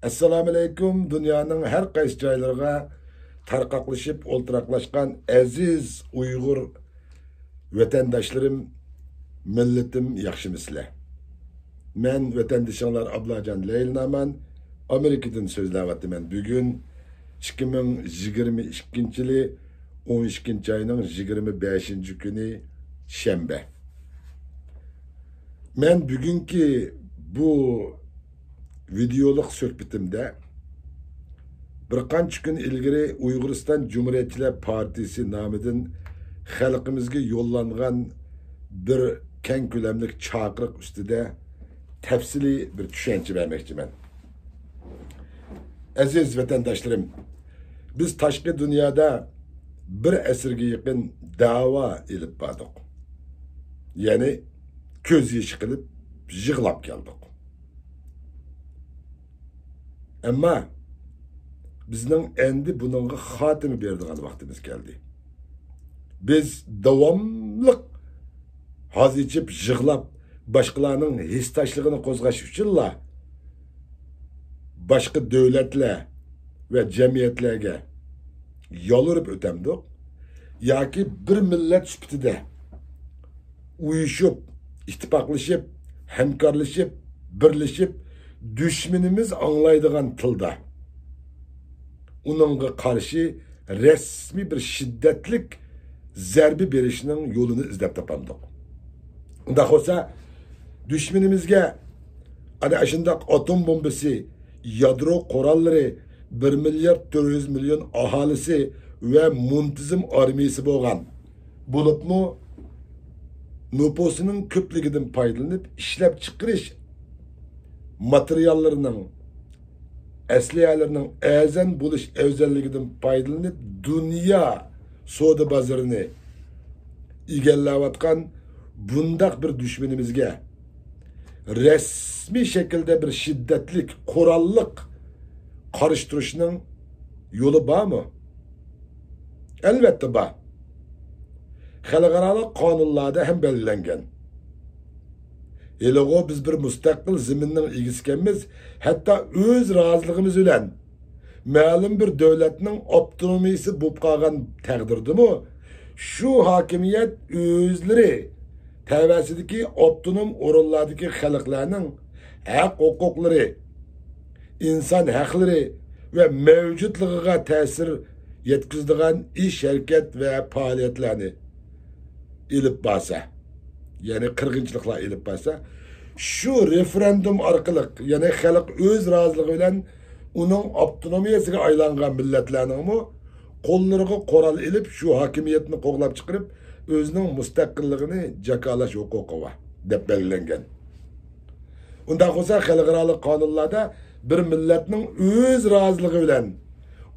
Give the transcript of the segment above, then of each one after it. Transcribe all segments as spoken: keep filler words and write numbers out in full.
ئەسسالامۇئەلەيكۇم، دۇنيانىڭ ھەر قايسى جايلىرىغا تارقاقلىشىپ ئولتۇراقلاشقان ئەزىز ئۇيغۇر ۋەتەنداشلىرىم، مىللىتىم، ياخشىمۇسىلەر؟ مەن ۋەتەندىشىڭلار ئابلاجان لەيلى نامان، ئامېرىكىدىن سۆزلەۋاتىمەن. بۈگۈن ئىككى مىڭ يىگىرمە ئىككىنچى يىلى ئون ئىككىنچى ئاينىڭ يىگىرمە بەشىنچى كۈنى، شەنبە. مەن بۈگۈنكى بۇ ۋىدېئولۇق سۆھبىتىمدە بىر قانچە كۈن ئىلگىرى ئۇيغۇرىستان جۇمھۇرىيەتچىلەر پارتىيىسى نامىدىن خەلقىمىزگە يوللانغان بىر كەڭ كۆلەملىك چاقىرىق ئۈستىدە تەپسىلىي بىر چۈشەنچە بەرمەكچىمەن. ئەزىز ۋەتەنداشلىرىم، بىز تاشقى دۇنيادا بىر ئەسىرگە يېقىن دەۋا ئېلىپ باردۇق. يەنى كۆز يېشى قىلىپ يىغلاپ كەلدۇق. ئەمما بىزنىڭ ئەمدى بۇنىڭغا خاتىمە بېرىدىغان ۋاقتىمىز كەلدى. بىز داۋاملىق ھاز ئېچىپ يىغلاپ، باشقىلارنىڭ ھېسداشلىقىنى قوزغاش ئۈچۈنلا باشقا دۆلەتلەر ۋە جەمئىيەتلەرگە يالۋۇرۇپ ئۆتەمدۇق؟ ياكى بىر مىللەت سۈپىتىدە ئۇيۇشۇپ، ئىتتىپاقلىشىپ، ھەمكارلىشىپ، بىرلىشىپ، دۈشمىنىمىز ئاڭلايدىغان تىلدا ئۇنىڭغا قارشى رەسمىي بىر شىددەتلىك زەربە بېرىشنىڭ يولىنى ئىزدەپ تاپامدۇق؟ ئۇنداق بولسا، دۈشمىنىمىزگە ئەنە ئاشۇنداق ئاتوم بومبىسى، يادرو قوراللىرى، بىر مىليارد تۆت يۈز مىليون ئاھالىسى ۋە مۇنتىزىم ئارمىيىسى بولغان، بولۇپمۇ نوپۇسىنىڭ كۆپلۈكىدىن پايدىلىنىپ، ئىشلەپچىقىرىش ماتېرىياللىرىنىڭ، ئەسلىھەلىرىنىڭ ئەرزان بولۇش ئەۋزەللىكىدىن پايدىلىنىپ، دۇنيا سودا بازىرىنى ئىگىلەۋاتقان بۇنداق بىر دۈشمىنىمىزگە رەسمىي شەكىلدە بىر شىددەتلىك قوراللىق قارشى تۇرۇشنىڭ يولى بارمۇ؟ ئەلۋەتتە بار. خەلقئارالىق قانۇنلاردا ھەم بەلگىلەنگەن. ھېلىغۇ بىز بىر مۇستەقىل زېمىننىڭ ئىگىسىكەنمىز، ھەتتا ئۆز رازىلىقىمىز بىلەن مەلۇم بىر دۆلەتنىڭ ئاپتونومىيىسى بولۇپ قالغان تەقدىردىمۇ، شۇ ھاكىمىيەت ئۆزلىرى تەۋەسىدىكى ئاپتونوم ئورۇنلاردىكى خەلقلەرنىڭ ھەق-ھوقۇقلىرى، ئىنسان ھەقلىرى ۋە مەۋجۇتلۇقىغا تەسىر يەتكۈزىدىغان ئىش-ھەرىكەت ۋە پائالىيەتلەرنى ئېلىپ بارسا، يەنى قىرغىنچىلىقلار ئېلىپ بارسا، شۇ رېفېرېندۇم ئارقىلىق، يەنى خەلق ئۆز رازىلىقى بىلەن ئۇنىڭ ئاپتونومىيەسىگە ئايلانغان مىللەتلەرنىڭمۇ قوللىرىغا قورال ئېلىپ، شۇ ھاكىمىيەتنى قوغلاپ چىقىرىپ، ئۆزىنىڭ مۇستەقىللىقىنى جاكارلاش ھوقۇقى بار، دەپ بەلگىلەنگەن. ئۇنداق بولسا، خەلقئارالىق قانۇنلاردا بىر مىللەتنىڭ ئۆز رازىلىقى بىلەن،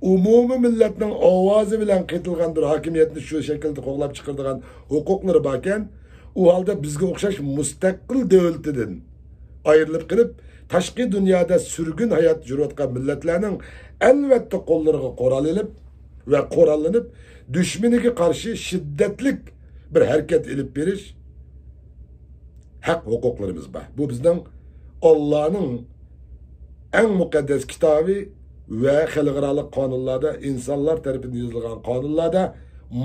ئومۇمىي مىللەتنىڭ ئاۋازى بىلەن قېتىلغان بىر ھاكىمىيەتنى شۇ شەكىلدە قوغلاپ چىقىرىدىغان ھوقۇقلىرى باركەن، ئۇ ھالدا بىزگە ئوخشاش مۇستەقىل دۆلىتىدىن ئايرىلىپ قېلىپ، تاشقى دۇنيادا سۈرگۈن ھايات يۈرۈۋاتقان مىللەتلەرنىڭ ئەلۋەتتە قوللىرىغا قورال ئېلىپ ۋە قوراللىنىپ، دۈشمىنىگە قارشى شىددەتلىك بىر ھەرىكەت ئېلىپ بېرىش ھەق ھوقۇقلىرىمىز بار. بۇ بىزنىڭ ئاللانىڭ ئەڭ مۇقەددەس كىتابى ۋە خەلقئارالىق قانۇنلاردا، ئىنسانلار تەرىپىدىن يېزىلغان قانۇنلاردا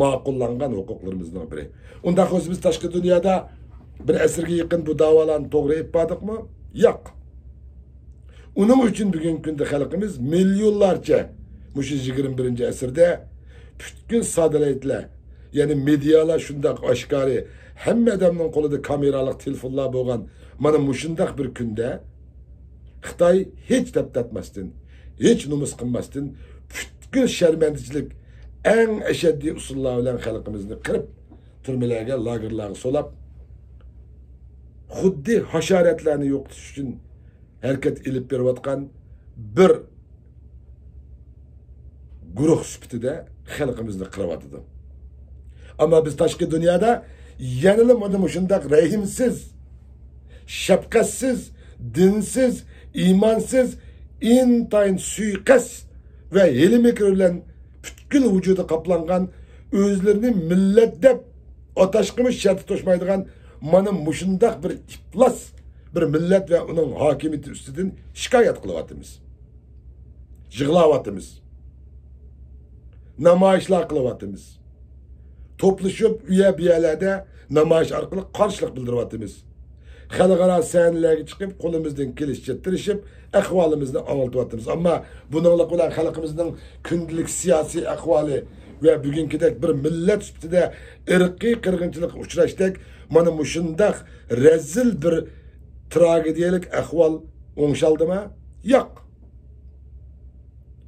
ماقۇللانغان ھوقۇقلىرىمىزنىڭ بىرى. ئۇنداق بولسا، بىز تاشقى دۇنيادا بىر ئەسىرگە يېقىن بۇ داۋالارنى توغرا ئېلىپ باردۇقمۇ؟ ياق. ئۇنىڭ ئۈچۈن بۈگۈنكى كۈندە خەلقىمىز مىليونلارچە مۇشۇ يىگىرمە بىرىنچى ئەسىردە پۈتكۈل ساتېللايتلار، يەنى مېدىيالار شۇنداق ئاشكارا، ھەممە ئادەمنىڭ قولىدا كامېرالىق تېلېفونلار بولغان مانا مۇشۇنداق بىر كۈندە خىتاي ھېچ دەپ تارتماستىن، ھېچ نومۇس قىلماستىن، پۈتكۈل شەرمەندىچىلىك ئەڭ ئەشەددىي ئۇسۇللار بىلەن خەلقىمىزنى قىرىپ، تۈرمىلەرگە، لاگېرلارغا سولاپ، خۇددى ھاشاراتلارنى يوقىتىش ئۈچۈن ھەرىكەت ئېلىپ بېرىۋاتقان بىر گۇرۇھ سۈپىتىدە خەلقىمىزنى قىرىۋاتىدۇ. ئەمما بىز تاشقى دۇنيادا يەنىلا مانا مۇشۇنداق رەھىمسىز، شەپقەتسىز، دىنسىز، ئىمانسىز، ئىنتايىن سۇيىقەست ۋە ھىيلە-مىكىر بىلەن پۈتكۈل ۋۇجۇدى قاپلانغان، ئۆزلىرىنى مىللەت دەپ ئاتاشقىمۇ شەرتى توشمايدىغان مانا مۇشۇنداق بىر ئىپلاس بىر مىللەت ۋە ئۇنىڭ ھاكىمىيىتى ئۈستىدىن شىكايەت قىلىۋاتىمىز. يىغلاۋاتىمىز. نامايىشلار قىلىۋاتىمىز. توپلىشىپ ئۇ يەر بۇ يەرلەردە نامايىش ئارقىلىق قارشىلىق بىلدۈرۈۋاتىمىز. خەلقئارا سەھنىلەرگە چىقىپ، قولىمىزدىن كېلىشىچە تىرىشىپ، ئەھۋالىمىزنى ئاڭلىتىۋاتىمىز. ئەمما بۇنىڭلىق بىلەن خەلقىمىزنىڭ كۈندىلىك سىياسىي ئەھۋالى ۋە بۈگۈنكىدەك بىر مىللەت سۈپىتىدە ئىرقىي قىرغىنچىلىققا ئۇچراشتەك مانا مۇشۇنداق رەزىل بىر تراگېدىيەلىك ئەھۋال ئوڭشالدىمۇ؟ ياق.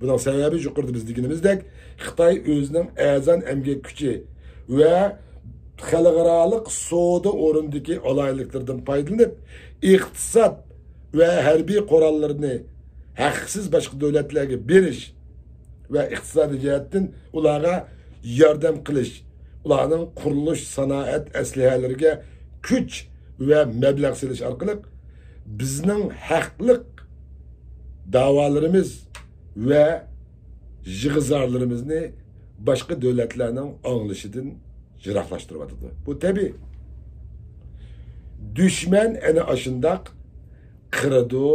بۇنىڭ سەۋەبى يۇقىرىدا بىز دېگىنىمىزدەك، خىتاي ئۆزىنىڭ ئەرزان ئەمگەك كۈچى ۋە خەلقئارالىق سودا ئورنىدىكى ئالاھىدىلىكلىرىدىن پايدىلىنىپ، ئىقتىساد ۋە ھەربىي قوراللىرىنى ھەقسىز باشقا دۆلەتلەرگە بېرىش ۋە ئىقتىسادىي جەھەتتىن ئۇلارغا ياردەم قىلىش، ئۇلارنىڭ قۇرۇلۇش، سانائەت ئەسلىھەلىرىگە كۈچ ۋە مەبلەغ سېلىش ئارقىلىق بىزنىڭ ھەقلىق داۋالىرىمىز ۋە يىغا-زارلىرىمىزنى باشقا دۆلەتلەرنىڭ ئاڭلىشىدىن يىراقلاشتۇرۇۋاتىدۇ. بۇ تەبىئىي. دۈشمەن ئەنە ئاشۇنداق قىرىدۇ،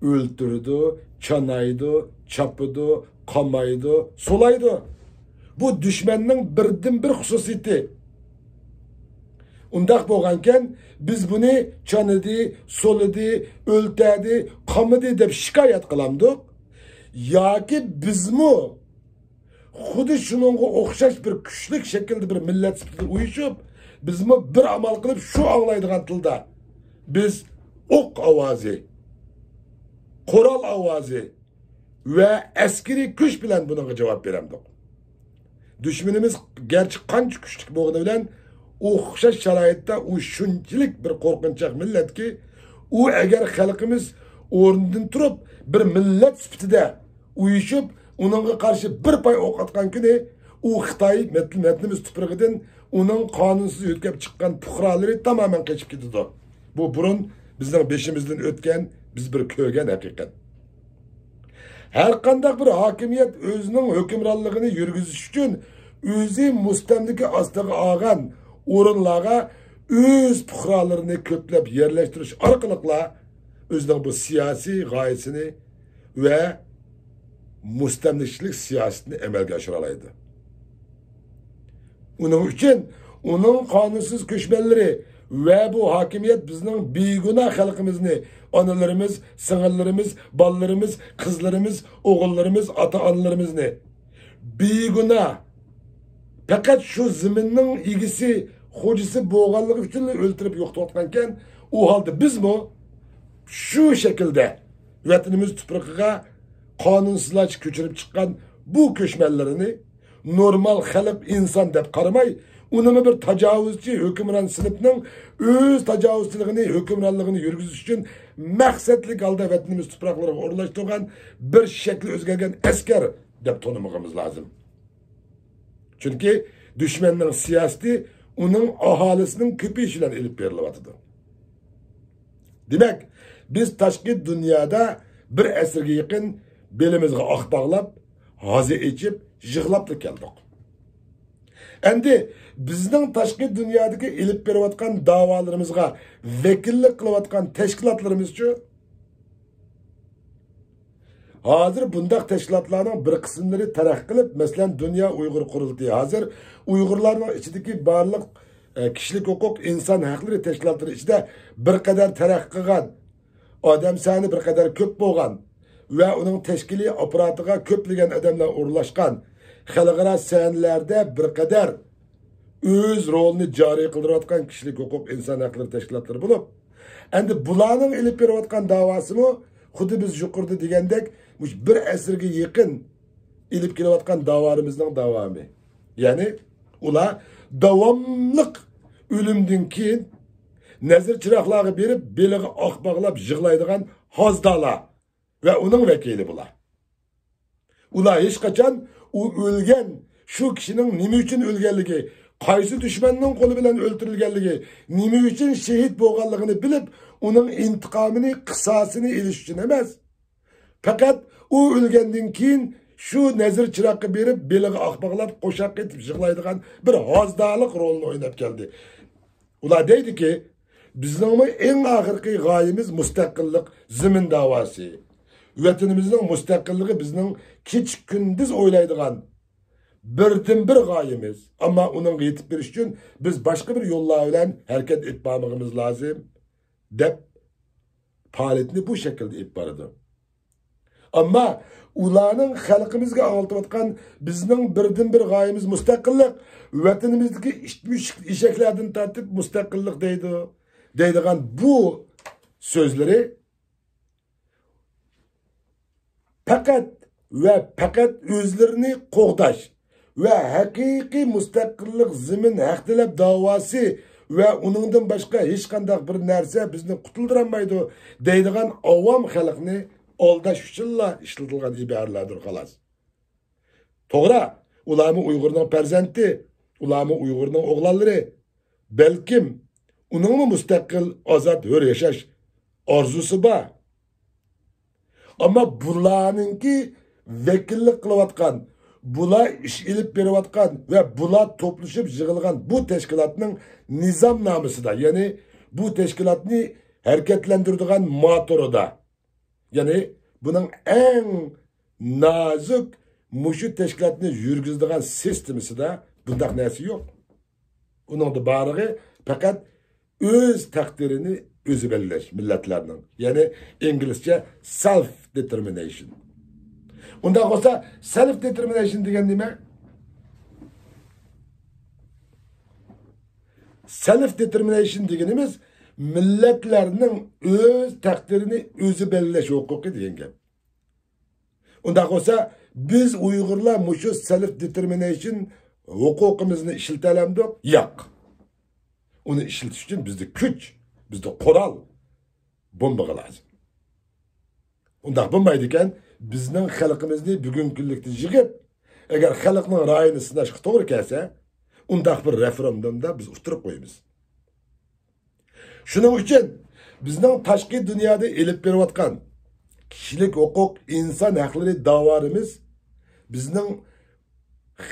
ئۆلتۈرىدۇ، چانايدۇ، چاپىدۇ، قامايدۇ، سولايدۇ. بۇ دۈشمەننىڭ بىردىنبىر خۇسۇسىيىتى. ئۇنداق بولغانكەن، بىز بۇنى چانىدى، سولىدى، ئۆلتەردى، قامىدى دەپ شىكايەت قىلامدۇق؟ ياكى بىزمۇ خۇددى شۇنىڭغا ئوخشاش بىر كۈچلۈك شەكىلدە بىر مىللەت سۈپىتىدە ئۇيۇشۇپ، بىزمۇ بىر ئامال قىلىپ شۇ ئاڭلايدىغان تىلدا بىز ئوق ئاۋازى، قورال ئاۋازى ۋە ئەسكىرىي كۈچ بىلەن بۇنىڭغا جاۋاب بېرەمدۇق؟ دۈشمىنىمىز گەرچە قانچە كۈچلۈك بولغىنى بىلەن، ئوخشاش شارائىتتا ئۇ شۇنچىلىك بىر قورقۇنچاق مىللەتكى، ئۇ ئەگەر خەلقىمىز ئورنىدىن تۇرۇپ، بىر مىللەت سۈپىتىدە ئۇيۇشۇپ، ئۇنىڭغا قارشى بىر پاي ئوق ئاتقان كۈنى، ئۇ خىتاي مەت-، ۋەتىنىمىز تۇپرىقىدىن ئۇنىڭ قانۇنسىز يۆتكەپ چىققان پۇقرالىرى تامامەن قېچىپ كېتىدۇ. بۇ بۇرۇن بىزنىڭ بېشىمىزدىن ئۆتكەن، بىز بىر كۆرگەن ھەقىقەت. ھەر قانداق بىر ھاكىمىيەت ئۆزىنىڭ ھۆكۈمرانلىقىنى يۈرگۈزۈش ئۈچۈن ئۆزى مۇستەملىكە ئاستىغا ئالغان ئورۇنلارغا ئۆز پۇقرالىرىنى كۆپلەپ يەرلەشتۈرۈش ئارقىلىقلا ئۆزىنىڭ بۇ سىياسىي غايىسىنى ۋە مۇستەملىكىچىلىك سىياسىتىنى ئەمەلگە ئاشۇرالايدۇ. ئۇنىڭ ئۈچۈن ئۇنىڭ قانۇنسىز كۆچمەنلىرى ۋە بۇ ھاكىمىيەت بىزنىڭ بىگۇناھ خەلقىمىزنى، ئانىلىرىمىز، سىڭىللىرىمىز، بالىلىرىمىز، قىزلىرىمىز، ئوغۇللىرىمىز، ئاتا-ئانىلىرىمىزنى بىگۇناھ، پەقەت شۇ زېمىننىڭ ئىگىسى، خوجىسى بولغانلىقى ئۈچۈنلا ئۆلتۈرۈپ يوقىتىۋاتقانكەن، ئۇ ھالدا بىزمۇ شۇ شەكىلدە ۋەتىنىمىز تۇپرىقىغا قانۇنسىزلارچە كۆچۈرۈپ چىققان بۇ كۆچمەنلىرىنى نورمال خەلق ئىنسان دەپ قارىماي، ئۇنىمۇ بىر تاجاۋۇزچى ھۆكۈمران سىنىپنىڭ ئۆز تاجاۋۇزچىلىقىنى، ھۆكۈمرانلىقىنى يۈرگۈزۈش ئۈچۈن مەقسەتلىك ھالدا ۋەتىنىمىز تۇپراقلىرىغا ئورۇنلاشتۇرغان بىر شەكلى ئۆزگەرگەن ئەسكەر دەپ تونۇمىغىمىز لازىم. چۈنكى دۈشمەننىڭ سىياسىتى ئۇنىڭ ئاھالىسىنىڭ كۆپىيىشى بىلەن ئېلىپ بېرىلىۋاتىدۇ. دېمەك، بىز تاشقى دۇنيادا بىر ئەسىرگە يېقىن بېلىمىزغا ئاق باغلاپ، ھازا ئېچىپ، يىغلاپلا كەلدۇق. ئەمدى بىزنىڭ تاشقى دۇنيادىكى ئېلىپ بېرىۋاتقان داۋالىرىمىزغا ۋەكىللىك قىلىۋاتقان تەشكىلاتلىرىمىزچۇ؟ ھازىر بۇنداق تەشكىلاتلارنىڭ بىر قىسىملىرى تەرەققىي قىلىپ، مەسىلەن، دۇنيا ئۇيغۇر قۇرۇلتىيى ھازىر ئۇيغۇرلارنىڭ ئىچىدىكى بارلىق، ئە، كىشىلىك ھوقۇق، ئىنسان ھەقلىرى تەشكىلاتلىرى ئىچىدە بىر قەدەر تەرەققىي قىلغان، ئادەم سانى بىر قەدەر كۆپ بولغان ۋە ئۇنىڭ تەشكىلىي ئاپپاراتىغا كۆپلىگەن ئادەملەر ئورۇنلاشقان، خەلقئارا سەھنىلەردە بىر قەدەر ئۆز رولىنى جارى قىلدۇرۇۋاتقان كىشىلىك ھوقۇق، ئىنسان ھەقلىرى تەشكىلاتلىرى بولۇپ، ئەمدى بۇلارنىڭ ئېلىپ بېرىۋاتقان داۋاسىمۇ خۇددى بىز يۇقىرىدا دېگەندەك مۇشۇ بىر ئەسىرگە يېقىن ئېلىپ كېلىۋاتقان داۋالىرىمىزنىڭ داۋامى. يەنى ئۇلار داۋاملىق ئۆلۈمدىن كېيىن نەزىر چىراغلارغا بېرىپ، بېلىغا ئاق باغلاپ يىغلايدىغان ھازدالار ۋە ئۇنىڭ ۋەكىلى بۇلار. ئۇلار ھېچقاچان ئۇ ئۆلگەن شۇ كىشىنىڭ نېمە ئۈچۈن ئۆلگەنلىكى، قايسى دۈشمەننىڭ قولى بىلەن ئۆلتۈرۈلگەنلىكى، نېمە ئۈچۈن شېھىت بولغانلىقىنى بىلىپ، ئۇنىڭ ئىنتىقامىنى، قىساسىنى ئېلىش ئۈچۈن ئەمەس. پەقەت ئۇ ئۆلگەندىن كېيىن شۇ نەزىر چىراغقا بېرىپ، بېلىغا ئاق باغلاپ، قوشاق ئېيتىپ يىغلايدىغان بىر ھازدالىق رولىنى ئويناپ كەلدى. ئۇلار دەيدۇكى، بىزنىڭمۇ ئەڭ ئاخىرقى غايىمىز مۇستەقىللىق، زېمىن داۋاسى. ۋەتىنىمىزنىڭ مۇستەقىللىقى بىزنىڭ كېچە-كۈندۈز ئويلايدىغان بىردىنبىر غايىمىز. ئەمما ئۇنىڭغا يېتىپ بېرىش ئۈچۈن بىز باشقا بىر يوللار بىلەن ھەرىكەت ئېلىپ بارمىقىمىز لازىم، دەپ پائالىيەتنى بۇ شەكىلدە ئېلىپ بارىدۇ. ئەمما ئۇلارنىڭ خەلقىمىزگە ئاڭلىتىۋاتقان، بىزنىڭ بىردىنبىر غايىمىز مۇستەقىللىق، ۋەتىنىمىزدىكى ئىت مۈشۈك ئېشەكلەردىن تارتىپ مۇستەقىللىق دەيدۇ، دەيدىغان بۇ سۆزلىرى پەقەت ۋە پەقەت ئۆزلىرىنى قوغداش ۋە ھەقىقىي مۇستەقىللىق، زېمىن ھەق تەلەپ داۋاسى ۋە ئۇنىڭدىن باشقا ھېچقانداق بىر نەرسە بىزنى قۇتۇلدۇرالمايدۇ دەيدىغان ئاۋام خەلقنى ئالداش ئۈچۈنلا ئىشلىتىلغان ئىبارىلەردۇر، خالاس. توغرا، ئۇلارمۇ ئۇيغۇرنىڭ پەرزەنتى، ئۇلارمۇ ئۇيغۇرنىڭ ئوغلانلىرى. بەلكىم ئۇنىڭمۇ مۇستەقىل، ئازاد، ھۆر ياشاش ئارزۇسى بار. ئەمما بۇلارنىڭكى ۋەكىللىك قىلىۋاتقان، بۇلار ئىش ئېلىپ بېرىۋاتقان ۋە بۇلار توپلىشىپ يىغىلغان بۇ تەشكىلاتنىڭ نىزامنامىسىدا، يەنى بۇ تەشكىلاتنى ھەرىكەتلەندۈرىدىغان موتورىدا، يەنى بۇنىڭ ئەڭ نازۇك، مۇشۇ تەشكىلاتنى يۈرگۈزىدىغان سىستېمىسىدا بۇنداق نەرسە يوق. ئۇنىڭدا بارلىقى پەقەت ئۆز تەقدىرىنى ئۆزى بەلگىلەش مىللەتلەرنىڭ، يەنى ئىنگلىزچە self determination. ئۇنداق بولسا، self determination دېگەن نېمە؟ Self determination دېگىنىمىز مىللەتلەرنىڭ ئۆز تەقدىرىنى ئۆزى بەلگىلەش ھوقۇقى دېگەن گەپ. ئۇنداق بولسا، بىز ئۇيغۇرلار مۇشۇ self determination ھوقۇقىمىزنى ئىشلىتەلەمدۇق؟ ياق. ئۇنى ئىشلىتىش ئۈچۈن بىزدە كۈچ، بىزدە قورال بولمىغى لازىم. ئۇنداق بولمايدىكەن، بىزنىڭ خەلقىمىزنى بۈگۈنكى كۈنلۈكتە يىغىپ، ئەگەر خەلقنىڭ رايىنى سىناشقا توغرا كەلسە، ئۇنداق بىر رېفېرېندۇمدا بىز ئۇتتۇرۇپ قويىمىز. شۇنىڭ ئۈچۈن بىزنىڭ تاشقى دۇنيادا ئېلىپ بېرىۋاتقان كىشىلىك ھوقۇق، ئىنسان ھەقلىرى داۋالىرىمىز بىزنىڭ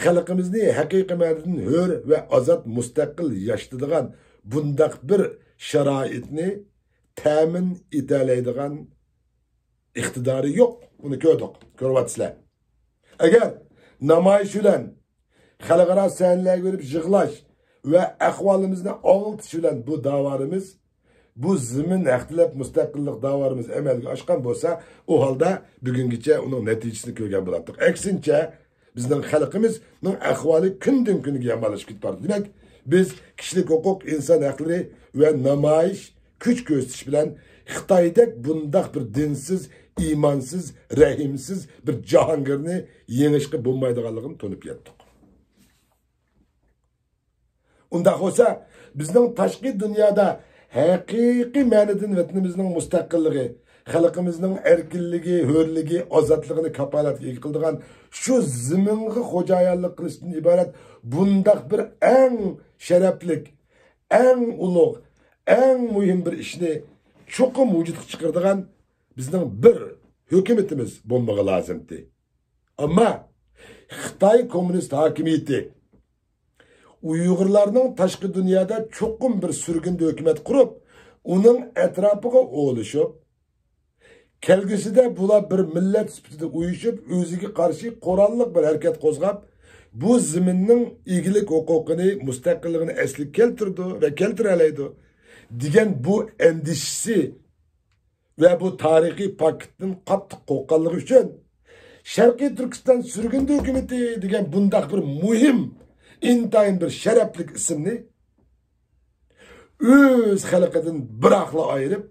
خەلقىمىزنى ھەقىقىي مەنىدىن ھۆر ۋە ئازاد، مۇستەقىل ياشىتىدىغان بۇنداق بىر شارائىتنى تەمىن ئېتەلەيدىغان ئىقتىدارى يوق. بۇنى كۆردۇق، كۆرۈۋاتىسىلەر. ئەگەر نامايىش بىلەن، خەلقئارا سەھنىلەرگە بېرىپ يىغلاش ۋە ئەھۋالىمىزنى ئاڭلىتىش بىلەن بۇ داۋالىرىمىز، بۇ زېمىن ھەق تەلەپ مۇستەقىللىق داۋالىرىمىز ئەمەلگە ئاشقان بولسا، ئۇ ھالدا بۈگۈنگىچە ئۇنىڭ نەتىجىسىنى كۆرگەن بولاتتۇق. ئەكسىنچە، بىزنىڭ خەلقىمىزنىڭ ئەھۋالى كۈندىن كۈنگە يامانلىشىپ كېتىپ بارىدۇ. دېمەك، بىز كىشىلىك ھوقۇق، ئىنسان ھەقلىرى ۋە نامايىش، كۈچ كۆرسىتىش بىلەن خىتايدەك بۇنداق بىر دىنسىز، ئىمانسىز، رەھىمسىز بىر جاھانگىرنى يېڭىشقا بولمايدىغانلىقىنى تونۇپ يەتتۇق. ئۇنداق بولسا، بىزنىڭ تاشقى دۇنيادا ھەقىقىي مەنىدىن ۋەتىنىمىزنىڭ مۇستەقىللىقى، خەلقىمىزنىڭ ئەركىنلىكى، ھۆرلۈكى، ئازادلىقىنى كاپالەتكە ئىگە قىلىدىغان شۇ زېمىنغا خوجايىنلىق قىلىشتىن ئىبارەت بۇنداق بىر ئەڭ شەرەپلىك، ئەڭ ئۇلۇغ، ئەڭ مۇھىم بىر ئىشنى چوقۇم ۋۇجۇدقا چىقىرىدىغان بىزنىڭ بىر ھۆكۈمىتىمىز بولمىغى لازىمتى. ئەمما خىتاي كوممۇنىست ھاكىمىيىتى ئۇيغۇرلارنىڭ تاشقى دۇنيادا چوقۇم بىر سۈرگۈندە ھۆكۈمەت قۇرۇپ، ئۇنىڭ ئەتراپىغا ئولىشىپ، كەلگۈسىدە بۇلار بىر مىللەت سۈپىتىدە ئۇيۇشۇپ، ئۆزىگە قارشى قوراللىق بىر ھەرىكەت قوزغاپ، بۇ زېمىننىڭ ئىگىلىك ھوقۇقىنى، مۇستەقىللىقىنى ئەسلىگە كەلتۈرىدۇ ۋە كەلتۈرەلەيدۇ، دېگەن بۇ ئەندىشىسى ۋە بۇ تارىخىي پاكىتتىن قاتتىق قورققانلىقى ئۈچۈن، شەرقىي تۈركىستان سۈرگۈندە ھۆكۈمىتى دېگەن بۇنداق بىر مۇھىم، ئىنتايىن بىر شەرەپلىك ئىسىمنى ئۆز خەلقىدىن بىراقلا ئايرىپ،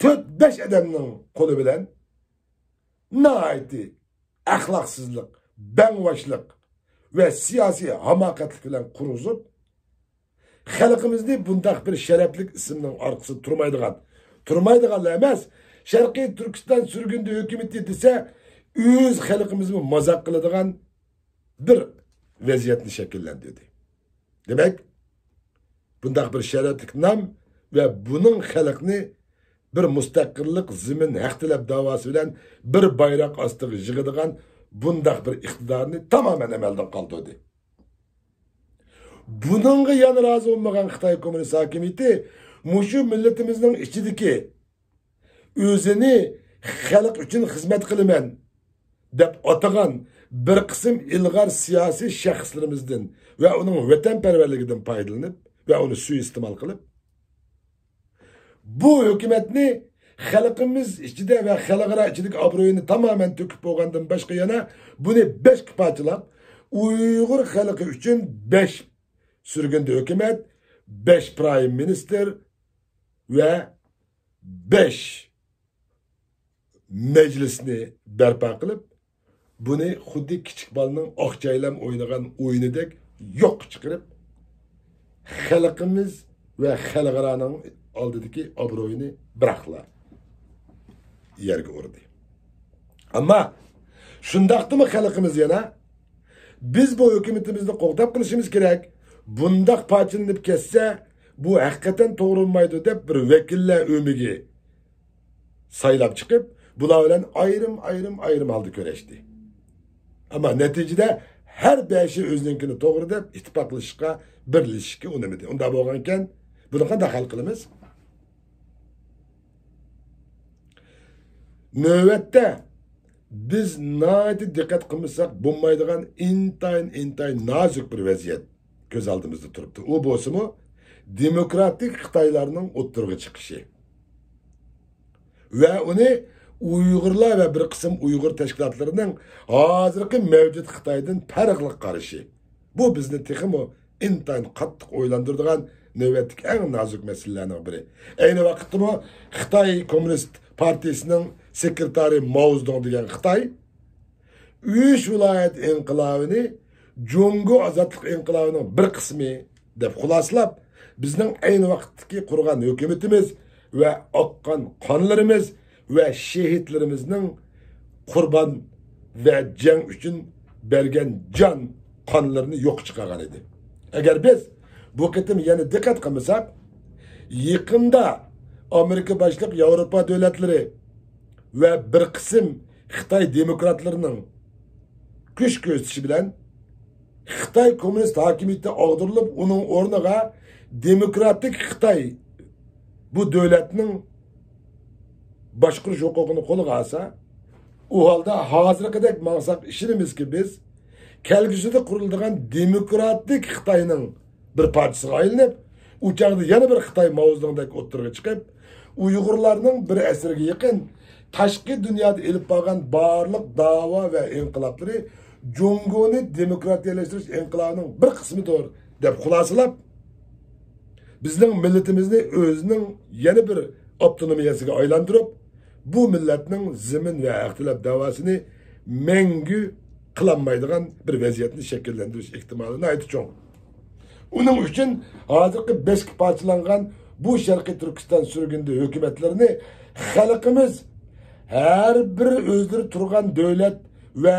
تۆت-بەش ئادەمنىڭ قولى بىلەن ناھايىتى ئەخلاقسىزلىق، بەڭۋاشلىق ۋە سىياسىي ھاماقەتلىك بىلەن قۇرغۇزۇپ، خەلقىمىزنى بۇنداق بىر شەرەپلىك ئىسىمنىڭ ئارقىسىدا تۇرمايدىغان، تۇرمايدىغانلا ئەمەس، شەرقىي تۈركىستان سۈرگۈندە ھۆكۈمىتى دېسە، ئۆز خەلقىمىزمۇ مازاق قىلىدىغان بىر ۋەزىيەتنى شەكىللەندۈردى. دېمەك، بۇنداق بىر شەرەپلىك نام ۋە بۇنىڭ خەلقنى بىر مۇستەقىللىق، زېمىن ھەق تەلەپ داۋاسى بىلەن بىر بايراق ئاستىغا يىغىدىغان بۇنداق بىر ئىقتىدارنى تامامەن ئەمەلدىن قالدۇردى. بۇنىڭغا يەنە رازى بولمىغان خىتاي كوممۇنىست ھاكىمىيىتى مۇشۇ مىللىتىمىزنىڭ ئىچىدىكى ئۆزىنى خەلق ئۈچۈن خىزمەت قىلىمەن دەپ ئاتىغان بىر قىسىم ئىلغار سىياسىي شەخسلىرىمىزدىن ۋە ئۇنىڭ ۋەتەنپەرۋەرلىكىدىن پايدىلىنىپ ۋە ئۇنى سۇيىئىستېمال قىلىپ، بۇ ھۆكۈمەتنى خەلقىمىز ئىچىدە ۋە خەلقئارا ئىچىدىكى ئابرۇيىنى تامامەن تۆكۈپ بولغاندىن باشقا، يەنە بۇنى بەشكە پارچىلاپ، ئۇيغۇر خەلقى ئۈچۈن بەش سۈرگۈندە ھۆكۈمەت، بەش پرايم مىنىستىر ۋە بەش مەجلىسنى بەرپا قىلىپ، بۇنى خۇددى كىچىك بالىنىڭ ئاق جايلام ئوينىغان ئويۇنىدەك يوققا چىقىرىپ، خەلقىمىز ۋە خەلقئارانىڭ ئالدىدىكى ئابرۇيىنى بىراقلا يەرگە ئۇردى. ئەمما شۇنداقتىمۇ خەلقىمىز يەنە، بىز بۇ ھۆكۈمىتىمىزنى قوغداپ قېلىشىمىز كېرەك، بۇنداق پارچىلىنىپ كەتسە، بۇ ھەقىقەتەن توغرا بولمايدۇ دەپ، بىر ۋەكىللەر ئۆمىكى سايلاپ چىقىپ، بۇلار بىلەن ئايرىم-ئايرىم، ئايرىم ھالدا كۆرۈشتى. ئەمما نەتىجىدە ھەر بەشى ئۆزىنىڭكىنى توغرا دەپ، ئىتتىپاقلىشىشقا، بىرلىشىشكە ئۇنىمىدى. ئۇنداق بولغانىكەن، بۇنى قانداق ھەل قىلىمىز؟ نۆۋەتتە بىز ناھايىتى دىققەت قىلمىساق بولمايدىغان ئىنتايىن، ئىنتايىن نازۇك بىر ۋەزىيەت كۆز ئالدىمىزدا تۇرۇپتۇ. ئۇ بولسىمۇ دېموكراتىك خىتايلارنىڭ ئوتتۇرىغا چىقىشى ۋە ئۇنى ئۇيغۇرلار ۋە بىر قىسىم ئۇيغۇر تەشكىلاتلىرىنىڭ ھازىرقى مەۋجۇت خىتايدىن پەرقلىق قارىشى. بۇ بىزنى تېخىمۇ ئىنتايىن قاتتىق ئويلاندۇرىدىغان نۆۋەتتىكى ئەڭ نازۇك مەسىلىلەرنىڭ بىرى. ئەينى ۋاقىتتىمۇ خىتاي كوممۇنىست پارتىيىسىنىڭ سېكرېتارى ماۋزېدۇڭ دېگەن خىتاي ئۈچ ۋىلايەت ئىنقىلابىنى جۇڭگو ئازادلىق ئىنقىلابىنىڭ بىر قىسمى دەپ خۇلاسىلاپ، بىزنىڭ ئەينى ۋاقىتتىكى قۇرغان ھۆكۈمىتىمىز ۋە ئاققان قانلىرىمىز ۋە شېھىتلىرىمىزنىڭ قۇربان ۋە جەڭ ئۈچۈن بەرگەن جان قانلىرىنى يوققا چىقارغان ئىدى. ئەگەر بىز بۇ قېتىم يەنە دىققەت قىلمىساق، يېقىندا ئامېرىكا باشلىق ياۋروپا دۆلەتلىرى ۋە بىر قىسىم خىتاي دېموكراتلىرىنىڭ كۈچ كۆرسىتىشى بىلەن خىتاي كوممۇنىست ھاكىمىيىتى ئاغدۇرۇلۇپ، ئۇنىڭ ئورنىغا دېموكراتىك خىتاي بۇ دۆلەتنىڭ باشقۇرۇش ھوقۇقىنى قولىغا ئالسا، ئۇ ھالدا ھازىرقىدەك ماڭساق، ئىشىنىمىزكى، بىز كەلگۈسىدە قۇرۇلىدىغان دېموكراتىك خىتاينىڭ بىر پارچىسىغا ئايلىنىپ، ئۇ چاغدا يەنە بىر خىتاي ماۋزېدۇڭدەك ئوتتۇرىغا چىقىپ، ئۇيغۇرلارنىڭ بىر ئەسىرگە يېقىن تاشقى دۇنيادا ئېلىپ بارغان بارلىق داۋا ۋە ئىنقىلابلىرى جۇڭگونى دېموكراتىيەلەشتۈرۈش ئىنقىلابىنىڭ بىر قىسمىدۇر دەپ خۇلاسىلاپ، بىزنىڭ مىللىتىمىزنى ئۆزىنىڭ يەنە بىر ئاپتونومىيەسىگە ئايلاندۇرۇپ، بۇ مىللەتنىڭ زېمىن ۋە ھەق تەلەپ داۋاسىنى مەڭگۈ قىلالمايدىغان بىر ۋەزىيەتنى شەكىللەندۈرۈش ئېھتىمالى ناھايىتى چوڭ. ئۇنىڭ ئۈچۈن ھازىرقى بەشكە پارچىلانغان بۇ شەرقىي تۈركىستان سۈرگۈندە ھۆكۈمەتلىرىنى خەلقىمىز ھەر بىر ئۆزلىرى تۇرغان دۆلەت ۋە